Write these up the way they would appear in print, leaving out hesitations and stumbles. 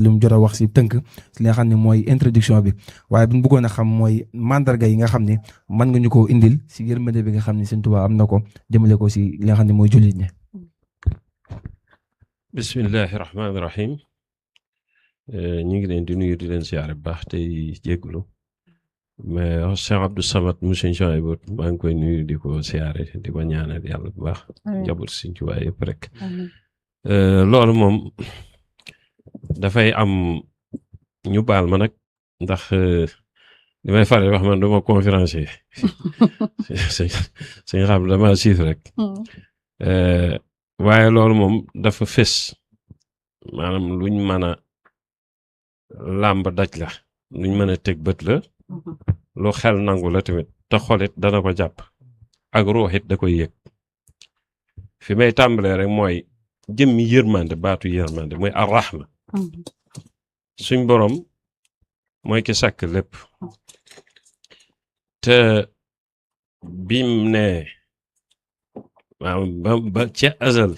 li mu jot a wax si tënk li nga xam ne mooy introduction bi waaye bu ñu bëggoon a xam mooy mandarga yi nga xam ne mën nga ñu koo indil si yërmande bi nga xam ne Sëñ Tuubaa am na ko jëmale ko si li nga xam ne mooy jullit ñi. bismillahi rahmaani rahim ñu ngi leen di nuyu di leen siyaare bu baax tey jégalu mais Cheikh Abdou Samad mu Sëñ Suwaybu maa ngi koy nuyu di ko siyaare di ko ñaanal yàlla bu baax. njaboot Sëñ Tuubaa yëpp rek. loolu moom dafay am ñu baal ma nag ndax li may faral wax man duma conférencier suñu xam dama siif rek. waaye loolu moom dafa fés maanaam luñ mën a làmb daj la luñ mën a teg bët la lu xel nangu la tamit te xolit dana ko jàpp ak ruuxit da koy yëg fi may tàmbalee rek mooy jëmmi yërmande baatu yërmande mooy arrahma suñ borom mooy ki sàkk lépp te bim ne waaw ba ca azal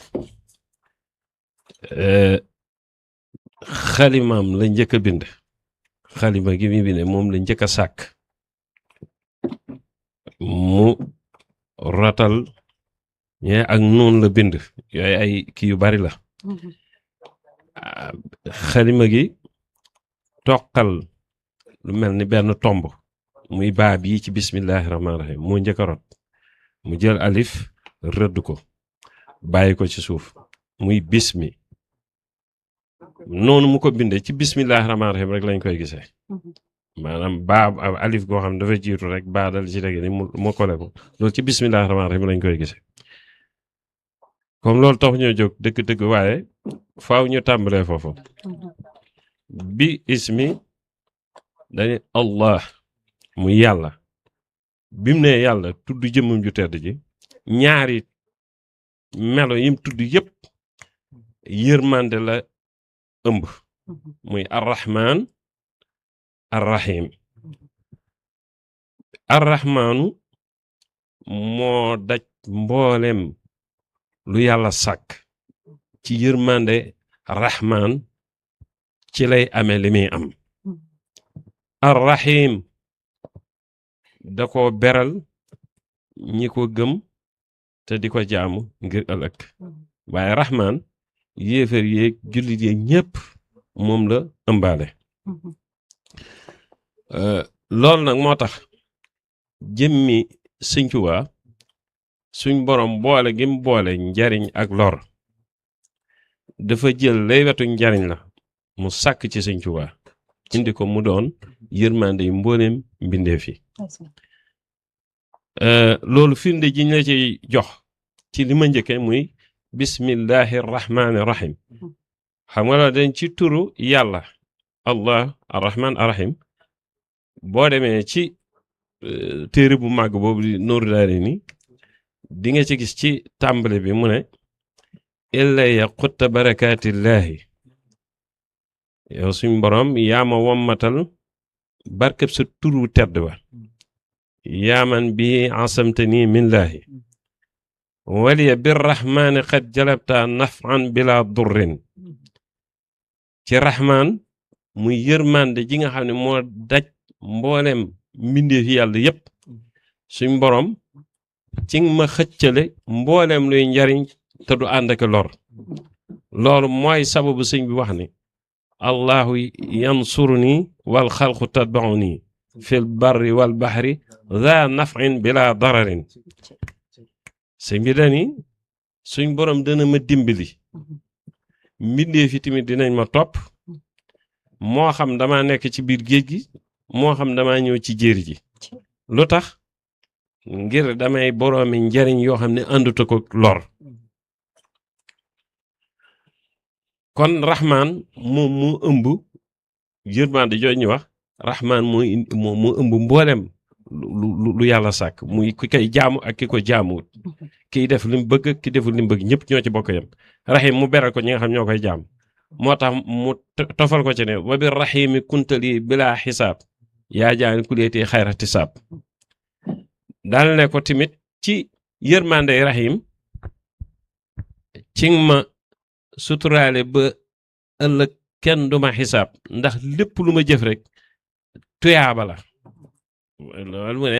xalimaam la njëkk a bind xalima gi mi bind moom la njëkk a sàkk mu ratal ñee ak noonu la bind yooyu ay kii yu bari la xalima gi toqal lu mel ni benn tomb muy baab yi ci bismillahi rahmaani rahim moo njëkk a rot mu jël alif rëdd ko bàyyi ko ci suuf muy bismi noonu mu ko bindee ci bismillahi rahmaani rahim rek lañ koy gisee maanaam baa alif goo xam ne dafa jiitu rek baa dal ci tege ni mu kole ko loolu ci bismillahi rahmaani rahim lañ koy gisee comme loolu tax ñoo jóg dëgg-dëgg waaye faaw ñu tàmbalee foofu bi ismi dañu allah muy yàlla bi mu ne yàlla tudd jëmmam ju tedd ji ñaari melo yim tudd yëpp yërmande la ëmb muy arrahman arrahim arrahmaanu moo daj mboolem lu yàlla sàkk ci yërmande rahman ci lay amee li muy am arrahim da ko beral ñi ko gëm te di ko jaamu ngir ëllëg waaye rahman yéefar yeeg jullit yeeg ñëpp moom la ëmbaale loolu nag moo tax jëmmi Sëñ Tuubaa suñ borom boole gim boole njariñ ak lor dafa jël lay wetu njariñ la mu sàkk ci Sëñ Tuubaa indi ko mu doon yërmande yi mbooleem mbindeef yi loolu firnde ji ñu la ci jox ci li ma njëkkee muy bismillahi rahmaani rahim xam nga la dañ ci turu yàlla allah arrahman arrahim boo demee ci téere bu màgg boobu di Nuuru Daarayni di nga ci gis ci tàmbale bi mu ne illa ya xutta barakaatillaahi yow suñ borom yaa ma wommatal barkeb sa turu tedd ba yaaman bi asamtani minllaahi waliya birrahmaani xad jalabta nafan bila durrin ci rahmaan muy yërmande ji nga xam ne moo daj mboolem mbindeef yàlla yépp suñ borom ci ma xëccale mboolem luy njariñ te du ànd ak lor loolu mooy sababu sëñ bi wax ni allahu yansuruni wal xalqu tatbauni fil barri wal bahri za nafin bila dararin sëñ bi dani suñ borom dana ma dimbali mbindeef yi tamit dinañ ma topp moo xam dama nekk ci biir géej gi moo xam dama ñëw ci jéeri ji lu tax ngir damay boroomi njariñ yoo xam ne ànduta ko lor kon rahman moom moo ëmb yërmande jooju ñu wax rahman moo ëmb mboolem lu yàlla sàkk muy ki koy jaamu ak ki ko jaamuwut kiy def li mu bëgg ki deful li mu bëgg ñëpp ñoo ci bokk yam rahim mu beral ko ñi nga xam ñoo koy jaam moo tax mu tofal ko ci ne wa bi rahimi kuntali bila xisaab yaa jaani kuleeti xayra tisaab daal ne ko tamit ci yërmande rahim ci ma suturaale ba ëllëg kenn du ma xisaab ndax lépp lu ma jëf rek tuyaaba la loolu mu ne